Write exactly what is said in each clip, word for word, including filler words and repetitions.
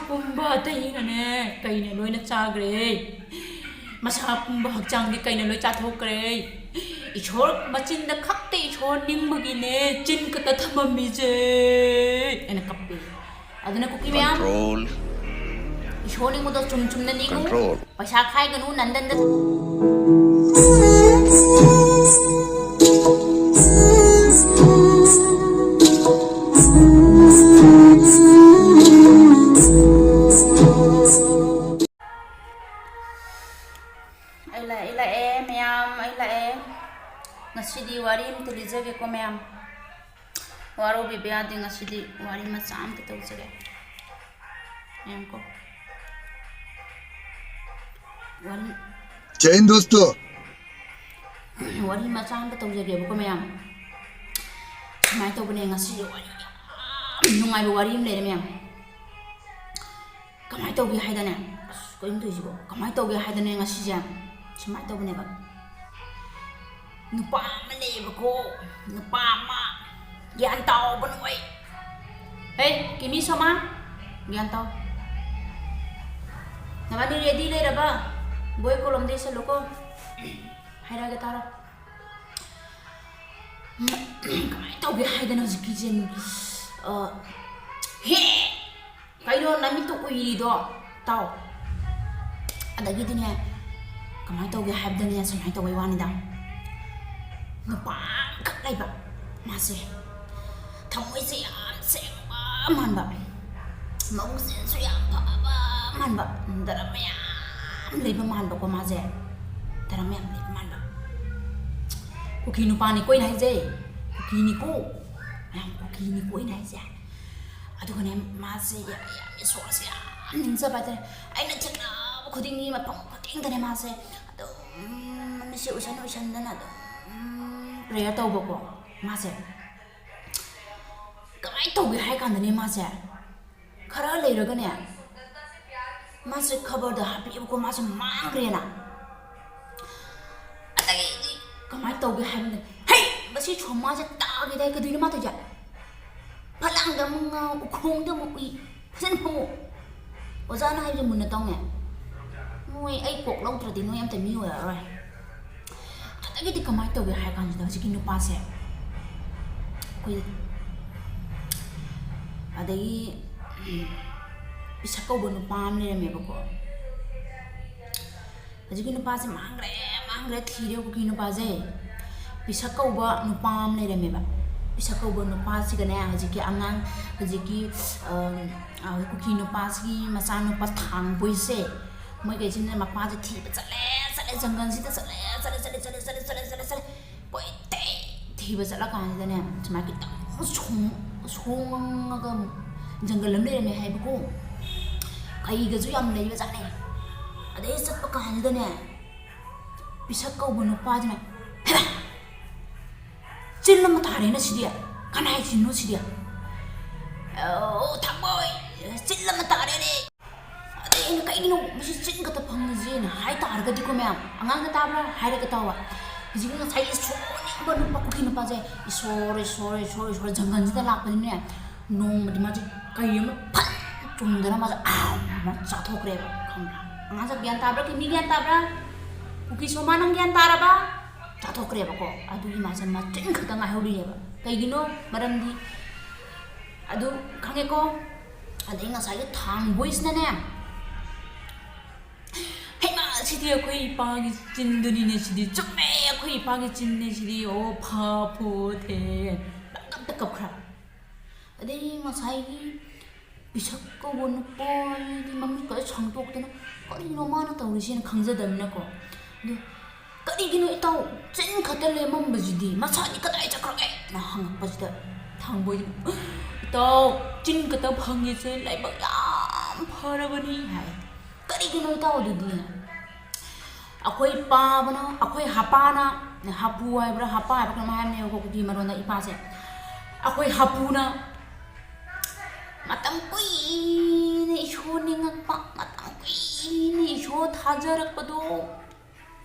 ꯄꯨꯝꯕ ꯑꯇꯩꯅꯅꯦ ꯀꯩꯅ ꯂꯣꯏꯅ ꯆꯥꯈ꯭ꯔꯦ꯫ ꯃꯁꯥ ꯄꯨꯝꯕ ꯍꯛꯆꯥꯡꯗꯤ ꯀꯩꯅ ꯂꯣꯏ ꯆꯥꯊꯣꯛꯈ꯭ꯔꯦ꯫ ꯏꯁꯣꯔ ꯃꯆꯤꯟꯗ ꯈꯛꯇ ꯏꯁꯣꯔ ꯅꯤꯡꯕꯒꯤꯅꯦ ꯆꯤꯟ ꯈꯛꯇ ꯊꯝꯃꯝꯃꯤꯁꯦ꯫ ꯑꯩꯅ ꯀꯞꯄꯦ꯫ ꯑꯗꯨꯅ ꯀꯨꯀꯤ ꯃꯌꯥꯝ, Control. ꯏꯁꯣꯔ ꯅꯤꯡꯕꯗꯣ ꯆꯨꯝ ꯆꯨꯝꯅ ꯅꯤꯡꯉꯨ꯫ Control. ꯄꯩꯁꯥ ꯈꯥꯏꯒꯅꯨ ꯅꯟꯗꯟꯗ꯫ ꯑꯩ ꯂꯥꯛꯑꯦ, ꯑꯩ ꯂꯥꯛꯑꯦ ꯃꯌꯥꯝ, ꯑꯩ ꯂꯥꯛꯑꯦ꯫ ꯉꯁꯤꯗꯤ ꯋꯥꯔꯤ ꯑꯝꯇ ꯂꯤꯖꯒꯦꯀꯣ ꯃꯌꯥꯝ꯫ ꯋꯥꯔꯧꯕꯤꯕ ꯌꯥꯗꯦ, ꯉꯁꯤꯗꯤ ꯋꯥꯔꯤ ꯃꯆꯥ ꯑꯝꯇ ꯇꯧꯖꯒꯦ꯫ ꯃꯌꯥꯝ ꯀꯣ꯫ ꯋꯥꯔꯤ, जय हिंद दोस्तों। ꯋꯥꯔꯤ ꯃꯆꯥ ꯑꯝꯇ ꯇꯧꯖꯒꯦꯕꯀꯣ ꯃꯌꯥꯝ꯫ ꯁꯨꯃꯥꯏꯅ ꯇꯧꯕꯅꯦ, ꯉꯁꯤꯁꯦ ꯋꯥꯔꯤ ꯌꯥꯝ ꯅꯨꯡꯉꯥꯏꯕ ꯋꯥꯔꯤ ꯑꯃ ꯂꯩꯔꯦ ꯃꯌꯥꯝ꯫ ꯀꯃꯥꯏꯅ ꯇꯧꯒꯦ ꯍꯥꯏꯗꯅꯦ, ꯑꯁ, ꯀꯩꯅꯣ ꯇꯧꯔꯤꯁꯤꯕꯣ? ꯀꯃꯥꯏꯅ ꯇꯧꯒꯦ ꯍꯥꯏꯗꯅꯦ, ꯉꯁꯤꯁꯦ ꯁꯨꯃꯥꯏꯅ ꯇꯧꯕꯅꯦꯕ꯫ ꯅꯨꯄꯥ ꯑꯃ ꯂꯩꯌꯦꯕꯀꯣ, ꯅꯨꯄꯥ ꯑꯃ꯫ ꯒ꯭ꯌꯥꯟ ꯇꯥꯎꯕ ꯅꯣꯏ꯫ ꯍꯦ, ꯀꯤꯃꯤ ꯁꯣꯃꯥ, ꯒ꯭ꯌꯥꯟ ꯇꯥꯎ꯫ ꯅꯕꯥꯅꯤ ꯔꯦꯗꯤ ꯂꯩꯔꯕ? ꯕꯣꯏ ꯀꯣꯂꯣꯝꯗ ꯏꯁꯜꯂꯨꯀꯣ꯫ ꯍꯥꯏꯔꯛꯑꯒꯦ ꯇꯥꯔꯣ꯫ ꯀꯃꯥꯏꯅ ꯇꯧꯒꯦ ꯍꯥꯏꯗꯅ ꯍꯧꯖꯤꯛꯀꯤꯁꯦ, ꯑ, ꯍꯦ! ꯀꯩꯅꯣ ꯅꯃꯤꯠꯇꯣ ꯎꯏꯔꯤꯗꯣ? ꯇꯥꯎ꯫ ꯑꯗꯒꯤꯗꯤꯅꯦ, ꯀꯃꯥꯏꯅ ꯇꯧꯒꯦ ꯍꯥꯏꯕꯗꯅꯦ, ꯁꯨꯃꯥꯏꯅ ꯇꯧꯕꯩ ꯋꯥꯅꯤꯗ꯫ ꯅꯨꯄꯥ ꯑꯃꯈꯛ ꯂꯩꯕ, ꯃꯥꯁꯦ ꯊꯃꯣꯏꯁꯦ ꯌꯥꯝ ꯁꯦꯡꯕ ꯃꯥꯟꯕ, ꯃꯕꯨꯛꯆꯦꯜꯁꯨ ꯌꯥꯝ ꯐꯕ ꯃꯥꯟꯕ, ꯙꯔꯃ ꯌꯥꯝ ꯂꯩꯕ ꯃꯥꯟꯕꯀꯣ ꯃꯥꯁꯦ꯫ ꯙꯔꯃ ꯌꯥꯝ ꯂꯩꯕ ꯃꯥꯟꯕ꯫ ꯀꯨꯀꯤ ꯅꯨꯄꯥꯅꯤꯀꯣ ꯑꯩꯅ ꯍꯥꯏꯁꯦ꯫ ꯀꯨꯀꯤꯅꯤꯀꯣ꯫ ꯃꯌꯥꯝ ꯀꯨꯀꯤꯅꯤꯀꯣ ꯑꯩꯅ ꯍꯥꯏꯁꯦ꯫ ꯑꯗꯨꯒꯅꯦ, ꯃꯥꯁꯦ ꯌꯥꯝ, ꯌꯥꯝ ꯏꯁꯣꯔꯁꯦ ꯌꯥꯝ ꯅꯤꯡꯖꯕ ꯍꯥꯏꯇꯥꯔꯦ꯫ ꯑꯩꯅ ꯊꯦꯡꯅꯕ ꯈꯨꯗꯤꯡꯒꯤ, ꯃꯐꯝ ꯈꯨꯗꯤꯡꯗꯅꯦ ꯃꯥꯁꯦ ꯑꯗꯨꯝ ꯃꯃꯤꯠꯁꯦ ꯎꯏꯁꯟ ꯎꯏꯁꯟꯗꯅ ꯑꯗꯨꯝ prayer ꯇꯧꯕꯀꯣ ꯃꯥꯁꯦ꯫ ꯀꯃꯥꯏꯅ ꯇꯧꯒꯦ ꯍꯥꯏ ꯀꯥꯟꯗꯅꯦ, ꯃꯥꯁꯦ ꯈꯔ ꯂꯩꯔꯒꯅꯦ, ꯃꯥꯁꯦ ꯈꯕꯔꯗ ꯍꯥꯞꯄꯛꯑꯦꯕꯀꯣ, ꯃꯥꯁꯦ ꯃꯥꯡꯈ꯭ꯔꯦꯅ꯫ ꯑꯗꯒꯤꯗꯤ ꯀꯃꯥꯏꯅ ꯇꯧꯒꯦ ꯍꯥꯏꯕꯗ, "ꯍꯩ! ꯃꯁꯤ ꯁꯣꯃꯥꯁꯦ ꯇꯥꯈꯤꯗꯥꯏ, ꯀꯩꯗꯧꯅꯣ ꯃꯥ ꯇꯧꯔꯤꯁꯦ? ꯐꯂꯥꯡꯗ ꯑꯃꯨꯛ ꯉꯥꯎ, ꯎꯈꯣꯡꯗ ꯑꯃꯨꯛ ꯎꯏ, ꯐꯖꯅ ꯐꯝꯃꯨ꯫ ꯑꯣꯖꯥꯅ ꯍꯥꯏꯕꯁꯦ ꯃꯨꯟꯅ ꯇꯧꯅꯦ꯫ ꯅꯣꯏ ꯑꯩ ꯀꯣꯛ ꯂꯧꯗ꯭ꯔꯗꯤ ꯅꯣꯏ ꯑꯝꯇ ꯃꯤ ꯑꯣꯏꯔꯔꯣꯏ꯫ ꯑꯗꯒꯤꯗꯤ ꯀꯃꯥꯏꯅ ꯇꯧꯒꯦ ꯍꯥꯏ ꯀꯥꯟꯁꯤꯗ, ꯍꯧꯖꯤꯛꯀꯤ ꯅꯨꯄꯥꯁꯦ ꯑꯩꯈꯣꯏ ꯑꯗꯒꯤ ꯎꯝ, ꯄꯤꯁꯛ ꯀꯧꯕ ꯅꯨꯄꯥ ꯑꯃ ꯂꯩꯔꯝꯃꯦꯕꯀꯣ꯫ ꯍꯧꯖꯤꯛꯀꯤ ꯅꯨꯄꯥꯁꯦ ꯃꯥꯡꯈ꯭ꯔꯦ, ꯃꯥꯡꯈ꯭ꯔꯦ, ꯊꯤꯔꯦ ꯀꯨꯀꯤ ꯅꯨꯄꯥꯁꯦ꯫ ꯄꯤꯁꯛ ꯀꯧꯕ ꯅꯨꯄꯥ ꯑꯃ ꯂꯩꯔꯝꯃꯦꯕ꯫ ꯄꯤꯁꯛ ꯀꯧꯕ ꯅꯨꯄꯥꯁꯤꯒꯅꯦ, ꯍꯧꯖꯤꯛꯀꯤ ꯑꯉꯥꯡ, ꯍꯧꯖꯤꯛꯀꯤ ꯑ, ꯑ, ꯀꯨꯀꯤ ꯅꯨꯄꯥꯁꯤꯒꯤ ꯃꯆꯥꯅꯨꯄꯥ ꯊꯥꯡꯕꯣꯏꯁꯦ, ꯃꯣꯏꯈꯩꯁꯤꯅ ꯃꯄꯥꯁꯦ ꯊꯤꯕ ꯆꯠꯂꯦ, ꯆꯠꯂꯦ, ꯖꯪꯒꯜꯁꯤꯗ ꯆꯠꯂꯦ, ꯆꯠꯂꯦ, ꯆꯠꯂꯦ, ꯆꯠꯂꯦ, ꯆꯠꯂꯦ, ꯆꯠꯂꯦ, ꯆꯠꯂꯦ, ꯆꯠꯂꯦ꯫ ꯀꯣꯏꯊꯤ ꯊꯤꯕ ꯆꯠꯂꯀꯥꯟꯁꯤꯗꯅꯦ, ꯁꯨꯃꯥꯏꯅ ꯈꯤꯇꯪ ꯁꯣꯡ-, ꯁꯣꯡꯉꯒ ꯖꯪꯒꯜ ꯑꯃ ꯂꯩꯔꯝꯃꯦ ꯍꯥꯏꯕꯀꯣ꯫ ꯀꯩꯒꯁꯨ ꯌꯥꯝ ꯂꯩꯕꯖꯥꯠꯅꯦ꯫ ꯑꯗꯩ ꯆꯠꯄ ꯀꯥꯟꯁꯤꯗꯅꯦ, ꯄꯤꯁꯛ ꯀꯧꯕ ꯅꯨꯄꯥꯗꯨꯅ, "ꯍꯩꯃꯥ! ꯆꯤꯟ ꯑꯃ ꯇꯥꯔꯦꯅ ꯁꯤꯗꯤ꯫ ꯀꯅꯥꯏ ꯆꯤꯟꯅꯣ ꯁꯤꯗꯤ? ꯑꯣ, ꯊꯥꯡꯕꯣꯏ, ꯆꯤꯟ ꯑꯃ ꯇꯥꯔꯦꯅꯦ!" ꯑꯗꯩ ꯑꯩꯅ, "ꯀꯩꯒꯤꯅꯣ ꯃꯁꯤ ꯆꯤꯟ ꯈꯛꯇ ꯐꯪꯉꯤꯁꯦꯅ?" ꯍꯥꯏ ꯇꯥꯔꯒꯗꯤꯀꯣ, ꯃꯌꯥꯝ, ꯑꯉꯥꯡꯗ ꯇꯥꯕ꯭ꯔꯥ? ꯍꯥꯏꯔꯒ ꯇꯥꯎꯕ꯫ ꯍꯧꯖꯤꯛꯀꯤ ꯉꯁꯥꯏꯒꯤ ꯁꯣꯟꯅꯤꯡꯕ ꯅꯨꯄꯥ, ꯀꯨꯀꯤ ꯅꯨꯄꯥꯁꯦ, "ꯏꯁꯣꯔ, ꯏꯁꯣꯔ, ꯏꯁꯣꯔ, ꯏꯁꯣꯔ", ꯖꯪꯒꯜꯁꯤꯗ ꯂꯥꯛꯄꯅꯤꯅꯦ꯫ ꯅꯣꯡꯃꯗꯤ ꯃꯥꯁꯦ ꯀꯩ ꯑꯃ ꯐꯠ ꯆꯨꯝꯗꯅ ꯃꯥꯁꯦ ꯑꯥ ꯑꯃ ꯆꯥꯊꯣꯛꯈ꯭ꯔꯦꯕ, ꯈꯪꯕ꯭ꯔꯥ? ꯑꯉꯥꯡꯁꯦ ꯒ꯭ꯌꯥꯟ ꯇꯥꯕ꯭ꯔꯥ? ꯃꯤ ꯒ꯭ꯌꯥꯟ ꯇꯥꯕ꯭ꯔꯥ? ꯀꯨꯀꯤ ꯁꯣꯃꯥ, ꯅꯪ ꯒ꯭ꯌꯥꯟ ꯇꯥꯔꯕ? ꯆꯥꯊꯣꯛꯈ꯭ꯔꯦꯕꯀꯣ꯫ ꯑꯗꯨꯒꯤ ꯃꯥꯁꯦ ꯃꯆꯤꯟ ꯈꯛꯇ ꯉꯥꯏꯍꯧꯔꯤꯑꯕ꯫ ꯀꯩꯒꯤꯅꯣ? ꯃꯔꯝꯗꯤ ꯑꯗꯨ ꯈꯪꯉꯦꯀꯣ꯫ ꯑꯗꯩ ꯉꯁꯥꯏꯒꯤ ꯊꯥꯡꯕꯣꯏꯁꯤꯅꯅꯦ, "ꯍꯩꯃꯥ, ꯁꯤꯗꯤ ꯑꯩꯈꯣꯏ ꯏꯄꯥꯒꯤ ꯆꯤꯟꯗꯨꯅꯤꯅꯦ, ꯁꯤꯗꯤ ꯆꯨꯝꯃꯦ, ꯑꯩꯈꯣꯏ ꯏꯄꯥꯒꯤ ꯆꯤꯟꯅꯦ ꯁꯤꯗꯤ, ꯑꯣ, ꯐꯥ ꯐꯣꯊꯦ", ꯄꯪꯀꯞꯇ ꯀꯞꯈ꯭ꯔꯕ꯫ ꯑꯗꯩ ꯉꯁꯥꯏꯒꯤ ꯄꯤꯁꯛ ꯀꯧꯕ ꯅꯨꯄꯥꯁꯤꯗꯤ ꯃꯃꯤꯠꯀ ꯁꯥꯡꯗꯣꯛꯇꯅ, "ꯀꯔꯤꯅꯣ ꯃꯥꯅ ꯇꯧꯔꯤꯁꯦꯅ?" ꯈꯪꯖꯗꯕꯅꯤꯅꯀꯣ꯫ ꯑꯗꯨ, "ꯀꯔꯤꯒꯤꯅꯣ ꯏꯇꯥꯎ, ꯆꯤꯟ ꯈꯛꯇ ꯂꯦꯝꯃꯝꯕꯁꯤꯗꯤ, ꯃꯁꯥꯗꯤ ꯀꯗꯥꯏ ꯆꯠꯈ꯭ꯔꯒꯦꯅ?" ꯍꯪꯉꯛꯄꯁꯤꯗ, ꯊꯥꯡꯕꯣꯏꯗꯨꯅ, "ꯏꯇꯥꯎ, ꯆꯤꯟ ꯈꯛꯇ ꯐꯪꯉꯤꯁꯦ ꯂꯥꯏꯕꯛ ꯌꯥꯝ ꯐꯔꯕꯅꯤ" ꯍꯥꯏ꯫ "ꯀꯔꯤꯒꯤꯅꯣ ꯏꯇꯥꯎ ꯑꯗꯨꯗꯤ?" "ꯑꯩꯈꯣꯏ ꯄꯥꯕꯅ, ꯑꯩꯈꯣꯏ ꯍꯄꯥꯅ", ꯍꯥꯄꯨ ꯍꯥꯏꯕ꯭ꯔꯥ ꯍꯄꯥ ꯍꯥꯏꯕ꯭ꯔꯥ ꯀꯩꯅꯣꯝ ꯍꯥꯏꯕꯅꯦꯕꯀꯣ ꯀꯨꯀꯤ ꯃꯔꯣꯟꯗ ꯏꯄꯥꯁꯦ꯫ "ꯑꯩꯈꯣꯏ ꯍꯥꯄꯨꯅ ꯃꯇꯝ ꯀꯨꯏꯅ ꯏꯁꯣꯔ ꯅꯤꯡꯉꯛꯄ, ꯃꯇꯝ ꯀꯨꯏꯅ ꯏꯁꯣꯔ ꯊꯥꯖꯔꯛꯄꯗꯣ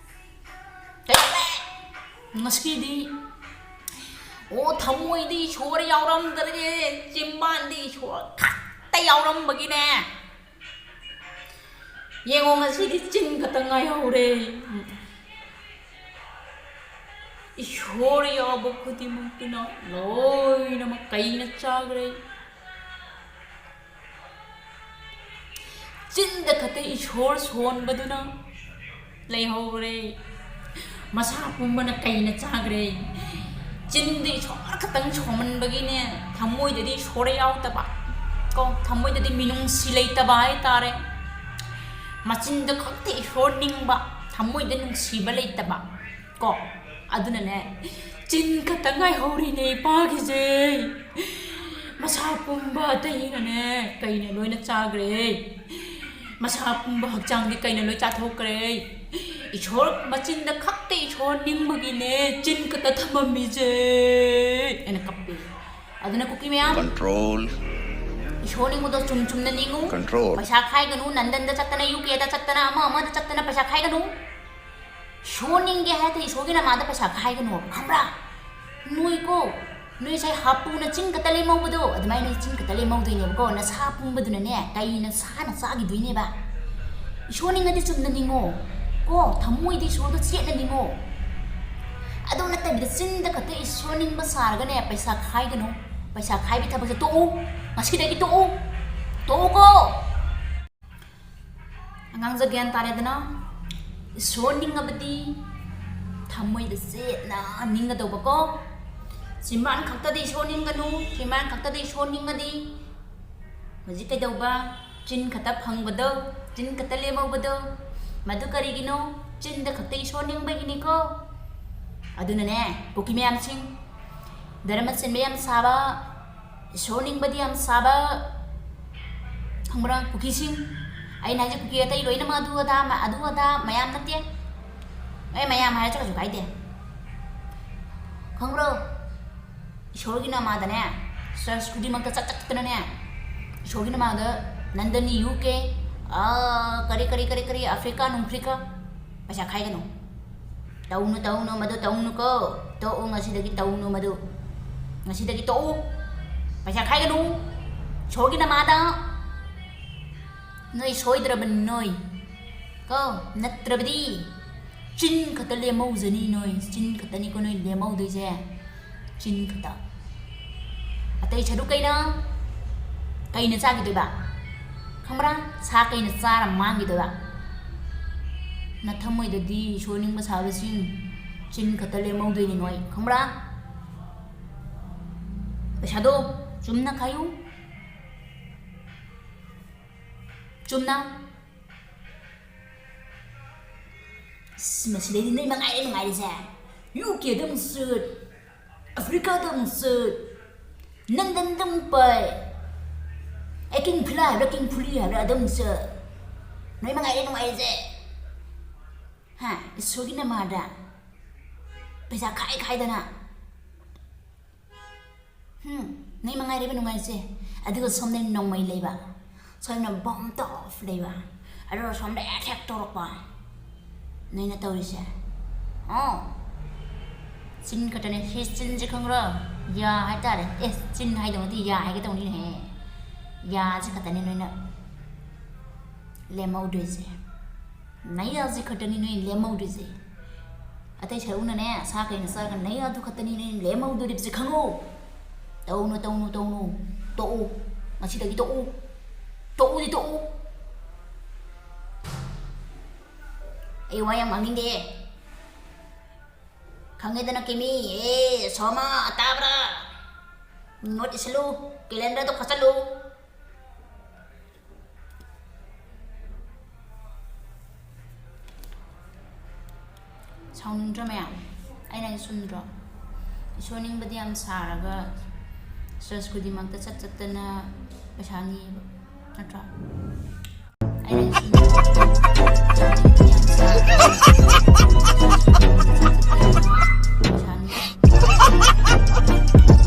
ꯀꯩꯗꯧꯔꯦ? ꯉꯁꯤꯗꯤ, ꯑꯣ, ꯊꯃꯣꯏꯗꯤ ꯏꯁꯣꯔ ꯌꯥꯎꯔꯝꯗ꯭ꯔꯦ, ꯆꯤꯝꯕꯥꯟꯗꯤ ꯏꯁꯣꯔ ꯈꯛꯇ ꯌꯥꯎꯔꯝꯕꯒꯤꯅꯦ, ꯌꯦꯡꯉꯣ, ꯉꯁꯤꯗꯤ ꯆꯤꯟ ꯈꯛꯇ ꯉꯥꯏꯍꯧꯔꯦ꯫ ꯏꯁꯣꯔ ꯌꯥꯎꯕ ꯈꯨꯗꯤꯡꯃꯛꯇꯨꯅ ꯂꯣꯏꯅꯃꯛ ꯀꯩꯅ ꯆꯥꯈ꯭ꯔꯦ꯫ ꯆꯤꯟꯗ ꯈꯛꯇ ꯏꯁꯣꯔ ꯁꯣꯟꯕꯗꯨꯅ ꯂꯩꯍꯧꯔꯦ꯫ ꯃꯁꯥ ꯄꯨꯝꯕꯅ ꯀꯩꯅ ꯆꯥꯈ꯭ꯔꯦ꯫ ꯆꯤꯟꯗ ꯏꯁꯣꯔ ꯈꯛꯇꯪ ꯁꯣꯟꯃꯟꯕꯒꯤꯅꯦ, ꯊꯃꯣꯏꯗꯗꯤ ꯏꯁꯣꯔ ꯌꯥꯎꯗꯕ ꯀꯣ, ꯊꯃꯣꯏꯗꯗꯤ ꯃꯤꯅꯨꯡꯁꯤ ꯂꯩꯇꯕ ꯍꯥꯏꯇꯥꯔꯦ꯫ ꯃꯆꯤꯟꯗ ꯈꯛꯇ ꯏꯁꯣꯔ ꯅꯤꯡꯕ, ꯊꯃꯣꯏꯗ ꯅꯨꯡꯁꯤꯕ ꯂꯩꯇꯕ ꯀꯣ꯫ ꯑꯗꯨꯅꯅꯦ, ꯆꯤꯟ ꯈꯛꯇ ꯉꯥꯏꯍꯧꯔꯤꯅꯦ ꯏꯄꯥꯒꯤꯁꯦ꯫ ꯃꯁꯥ ꯄꯨꯝꯕ ꯑꯇꯩꯅꯅꯦ ꯀꯩꯅ ꯂꯣꯏꯅ ꯆꯥꯈ꯭ꯔꯦ꯫ ꯃꯁꯥ ꯄꯨꯝꯕ ꯍꯛꯆꯥꯡꯗꯤ ꯀꯩꯅ ꯂꯣꯏ ꯆꯥꯊꯣꯛꯈ꯭ꯔꯦ꯫ ꯏꯁꯣꯔ ꯃꯆꯤꯟꯗ ꯈꯛꯇ ꯏꯁꯣꯔ ꯅꯤꯡꯕꯒꯤꯅꯦ ꯆꯤꯟ ꯈꯛꯇ ꯊꯝꯃꯝꯃꯤꯁꯦ꯫ ꯑꯩꯅ ꯀꯞꯄꯦ꯫ ꯑꯗꯨꯅ ꯀꯨꯀꯤ ꯃꯌꯥꯝ, Control. ꯏꯁꯣꯔ ꯅꯤꯡꯕꯗꯣ ꯆꯨꯝ ꯆꯨꯝꯅ ꯅꯤꯡꯉꯨ꯫ Control. ꯄꯩꯁꯥ ꯈꯥꯏꯒꯅꯨ, ꯂꯟꯗꯟꯗ ꯆꯠꯇꯅ, ꯌꯨ ꯀꯦꯗ ꯆꯠꯇꯅ, ꯑꯃ ꯑꯃꯗ ꯆꯠꯇꯅ ꯄꯩꯁꯥ ꯈꯥꯏꯒꯅꯨ꯫ ꯏꯁꯣꯔ ꯅꯤꯡꯒꯦ ꯍꯥꯏꯔꯗꯤ ꯏꯁꯣꯔꯒꯤ ꯅꯃꯥꯗ ꯄꯩꯁꯥ ꯈꯥꯏꯒꯅꯣꯕ, ꯈꯪꯕ꯭ꯔꯥ? ꯅꯣꯏꯀꯣ, ꯅꯣꯏ ꯉꯁꯥꯏ ꯍꯥꯄꯨꯅ ꯆꯤꯡ ꯈꯛꯇ ꯂꯦꯝꯍꯧꯕꯗꯣ, ꯑꯗꯨꯃꯥꯏꯅ ꯅꯣꯏ ꯆꯤꯡ ꯈꯛꯇ ꯂꯦꯝꯍꯧꯗꯣꯏꯅꯦꯕꯀꯣ꯫ ꯅꯁꯥ ꯄꯨꯝꯕꯗꯨꯅꯅꯦ, ꯀꯩꯅ ꯁꯥꯅ ꯆꯥꯈꯤꯗꯣꯏꯅꯦꯕ꯫ ꯏꯁꯣꯔ ꯅꯤꯡꯉꯗꯤ ꯆꯨꯝꯅ ꯅꯤꯡꯉꯣ ꯀꯣ, ꯊꯃꯣꯏꯗꯤ ꯏꯁꯣꯔꯗ ꯆꯦꯠꯅ ꯅꯤꯡꯉꯣ꯫ ꯑꯗꯨ ꯅꯠꯇꯕꯤꯗ ꯆꯤꯟꯗ ꯈꯛꯇ ꯏꯁꯣꯔ ꯅꯤꯡꯕ ꯁꯥꯔꯒꯅꯦ, ꯄꯩꯁꯥ ꯈꯥꯏꯒꯅꯨ꯫ ꯄꯩꯁꯥ ꯈꯥꯏꯕꯒꯤ ꯊꯕꯛꯁꯦ ꯇꯣꯛꯎ, ꯉꯁꯤꯗꯒꯤ ꯇꯣꯛꯎ, ꯇꯣꯛꯎꯀꯣ꯫ ꯑꯉꯥꯡꯁꯦ ꯒ꯭ꯌꯥꯟ ꯇꯥꯔꯦꯗꯅ? ꯏꯁꯣꯔ ꯅꯤꯡꯉꯕꯗꯤ ꯊꯃꯣꯏꯗ ꯆꯦꯠꯅ ꯅꯤꯡꯒꯗꯧꯕꯀꯣ꯫ ꯆꯤꯟꯕꯥꯟ ꯈꯛꯇꯗ ꯏꯁꯣꯔ ꯅꯤꯡꯒꯅꯨ, ꯆꯤꯟꯕꯥꯟ ꯈꯛꯇꯗ ꯏꯁꯣꯔ ꯅꯤꯡꯉꯗꯤ ꯍꯧꯖꯤꯛ ꯀꯩꯗꯧꯕ? ꯆꯤꯟ ꯈꯛꯇ ꯐꯪꯕꯗꯣ, ꯆꯤꯟ ꯈꯛꯇ ꯂꯦꯝꯍꯧꯕꯗꯣ, ꯃꯗꯨ ꯀꯔꯤꯒꯤꯅꯣ? ꯆꯤꯟꯗ ꯈꯛꯇ ꯏꯁꯣꯔ ꯅꯤꯡꯕꯒꯤꯅꯤꯀꯣ꯫ ꯑꯗꯨꯅꯅꯦ, ꯀꯨꯀꯤ ꯃꯌꯥꯝꯁꯤꯡ, ꯙꯔꯃ ꯆꯤꯟꯕ ꯌꯥꯝ ꯁꯥꯕ, ꯏꯁꯣꯔ ꯅꯤꯡꯕꯗꯤ ꯌꯥꯝ ꯁꯥꯕ, ꯈꯪꯕ꯭ꯔꯥ? ꯀꯨꯀꯤꯁꯤꯡ, ꯑꯩꯅ ꯍꯥꯏꯁꯦ ꯀꯨꯀꯤ ꯑꯇꯩ ꯂꯣꯏꯅꯃꯛ ꯑꯗꯨ ꯑꯗꯥ, ꯑꯗꯨ ꯑꯗꯥ ꯃꯌꯥꯝ ꯅꯠꯇꯦ꯫ ꯑꯦ, ꯃꯌꯥꯝ ꯍꯥꯏꯔꯁꯨ ꯀꯩꯁꯨ ꯀꯥꯏꯗꯦ꯫ ꯈꯪꯕ꯭ꯔꯣ? ꯏꯁꯣꯔꯒꯤ ꯅꯃꯥꯗꯅꯦ, ꯆꯔꯆ ꯈꯨꯗꯤꯡꯃꯛꯇ ꯆꯠ ꯆꯠꯇꯅꯅꯦ, ꯏꯁꯣꯔꯒꯤ ꯅꯃꯥꯗ ꯂꯟꯗꯟꯅꯤ, ꯌꯨ ꯀꯦ, ꯑꯥ, ꯀꯔꯤ, ꯀꯔꯤ, ꯀꯔꯤ, ꯀꯔꯤ, ꯑꯐ꯭ꯔꯤꯀꯥ, ꯅꯨꯡꯐ꯭ꯔꯤꯀꯥ, ꯄꯩꯁꯥ ꯈꯥꯏꯒꯅꯨ꯫ ꯇꯧꯅꯨ, ꯇꯧꯅꯨ, ꯃꯗꯨ ꯇꯧꯅꯨꯀꯣ꯫ ꯇꯣꯛꯎ, ꯉꯁꯤꯗꯒꯤ ꯇꯧꯅꯨ ꯃꯗꯨ꯫ ꯉꯁꯤꯗꯒꯤ ꯇꯣꯛꯎ꯫ ꯄꯩꯁꯥ ꯈꯥꯏꯒꯅꯨ꯫ ꯏꯁꯣꯔꯒꯤ ꯅꯃꯥꯗ꯫ ꯅꯣꯏ ꯁꯣꯏꯗ꯭ꯔꯕꯅꯤ, ꯅꯣꯏ꯫ ꯑꯣ, ꯅꯠꯇ꯭ꯔꯕꯗꯤ ꯆꯤꯟ ꯈꯛꯇ ꯂꯦꯝꯍꯧꯖꯅꯤ ꯅꯣꯏ꯫ ꯆꯤꯟ ꯈꯛꯇꯅꯤꯀꯣ ꯅꯣꯏ ꯂꯦꯝꯍꯧꯗꯣꯏꯁꯦ꯫ ꯆꯤꯟ ꯈꯛꯇ꯫ ꯑꯇꯩ ꯁꯔꯨꯛ ꯀꯩꯅ? ꯀꯩꯅ ꯆꯥꯈꯤꯗꯣꯏꯕ? ꯈꯪꯕ꯭ꯔꯥ? ꯁꯥ ꯀꯩꯅ ꯆꯥꯔ ꯃꯥꯡꯈꯤꯗꯣꯏꯕ? ꯅꯊꯃꯣꯏꯗꯗꯤ ꯁꯣꯏꯅꯤꯡꯕ ꯁꯥꯕꯁꯤꯡ, ꯆꯤꯟ ꯈꯛꯇ ꯂꯦꯝꯍꯧꯗꯣꯏꯅꯤ ꯅꯣꯏ꯫ ꯈꯪꯕ꯭ꯔꯥ? ꯄꯩꯁꯥꯗꯣ ꯆꯨꯝꯅ ꯈꯥꯏꯌꯨ꯫ ꯆꯨꯝꯅ꯫ ꯑꯁ, ꯃꯁꯤꯗꯩꯗꯤ ꯅꯣꯏ ꯃꯉꯥꯏꯔꯦ ꯅꯨꯡꯉꯥꯏꯔꯤꯁꯦ꯫ ꯌꯨ ꯀꯦꯗ ꯑꯃꯨꯛ ꯆꯠ, ꯑꯐ꯭ꯔꯤꯀꯥꯗ ꯑꯃꯨꯛ ꯆꯠ, ꯂꯟꯗꯟꯗ ꯑꯃꯨꯛ ꯄꯥꯏ, ꯑꯦ, ꯀꯤꯡ ꯐꯤꯂꯥ ꯍꯥꯏꯕ꯭ꯔꯥ, ꯀꯤꯡ ꯐꯨꯂꯤ ꯍꯥꯏꯕ꯭ꯔꯥ, ꯑꯗꯨ ꯑꯃꯨꯛ ꯆꯠ꯫ ꯅꯣꯏ ꯃꯉꯥꯏꯔꯦ ꯅꯨꯡꯉꯥꯏꯔꯤꯁꯦ꯫ ꯍꯥ, ꯏꯁꯣꯔꯒꯤ ꯅꯃꯥꯗ ꯄꯩꯁꯥ ꯈꯥꯏ ꯈꯥꯏꯗꯅ꯫ ꯍꯝ, ꯅꯣꯏ ꯃꯉꯥꯏꯔꯦꯕ ꯅꯨꯡꯉꯥꯏꯔꯤꯁꯦ꯫ ꯑꯗꯨꯒ ꯁꯣꯝꯗ ꯅꯣꯡꯃꯩ ꯂꯩꯕ, ꯁꯣꯝꯗ ꯕꯣꯝ ꯇꯣꯞ ꯂꯩꯕ, ꯑꯗꯨꯒ ꯁꯣꯝꯗ ꯑꯦꯇꯦꯛ ꯇꯧꯔꯛꯄ꯫ ꯅꯣꯏꯅ ꯇꯧꯔꯤꯁꯦ꯫ ꯑꯣ, ꯆꯤꯟ ꯈꯛꯇꯅꯦ꯫ ꯁꯤ ꯆꯤꯟꯁꯦ ꯈꯪꯕ꯭ꯔꯣ? ꯌꯥ ꯍꯥꯏꯇꯥꯔꯦ꯫ ꯑꯦ, ꯆꯤꯟ ꯍꯥꯏꯗꯧ ꯅꯠꯇꯦ, ꯌꯥ ꯍꯥꯏꯒꯦ ꯇꯧꯅꯤꯅꯦꯍꯦ꯫ ꯌꯥꯁꯦ ꯈꯛꯇꯅꯦ ꯅꯣꯏꯅ ꯂꯦꯝꯍꯧꯗꯣꯏꯁꯦ꯫ ꯅꯌꯥꯁꯦ ꯈꯛꯇꯅꯤ ꯅꯣꯏ ꯂꯦꯝꯍꯧꯗꯣꯏꯁꯦ꯫ ꯑꯇꯩ ꯁꯔꯨꯛꯅꯅꯦ, ꯁꯥ ꯀꯩꯅ ꯆꯥꯔꯒ ꯅꯌꯥꯗꯨ ꯈꯛꯇꯅꯤ ꯅꯣꯏ ꯂꯦꯝꯍꯧꯗꯣꯔꯤꯕꯁꯦ, ꯈꯪꯉꯨ꯫ ꯇꯧꯅꯨ, ꯇꯧꯅꯨ, ꯇꯧꯅꯨ꯫ ꯇꯣꯛꯎ꯫ ꯉꯁꯤꯗꯒꯤ ꯇꯣꯛꯎ꯫ ꯇꯣꯛꯎꯗꯤ ꯇꯣꯛꯎ꯫ ꯑꯩ ꯋꯥ ꯌꯥꯝ ꯉꯥꯡꯅꯤꯡꯗꯦ꯫ ꯈꯪꯉꯦꯗꯅ, ꯀꯤꯃꯤ꯫ ꯑꯦ, ꯁꯣꯃꯥ, ꯇꯥꯕ꯭ꯔꯥ? ꯅꯣꯠ ꯏꯁꯤꯜꯂꯨ꯫ ꯀꯦꯂꯦꯟꯗꯔꯗꯣ ꯈꯣꯠꯆꯜꯂꯨ꯫ ꯁꯥꯎꯅꯤꯡꯗ꯭ꯔꯣ ꯃꯌꯥꯝ? ꯑꯩꯅ ꯍꯥꯏꯁꯦ ꯆꯨꯝꯗ꯭ꯔꯣ? ꯏꯁꯣꯔ ꯅꯤꯡꯕꯗꯤ ꯌꯥꯝ ꯁꯥꯔꯒ ꯆꯔꯆ ꯈꯨꯗꯤꯡꯃꯛꯇ ꯆꯠ ꯆꯠꯇꯅ ꯄꯩꯁꯥ ꯅꯤꯌꯦꯕ, ꯅꯠꯇ꯭ꯔꯣ? ꯑꯩꯅ ꯍꯥꯏꯁꯦ ꯆꯨꯝꯗ꯭ꯔꯣ?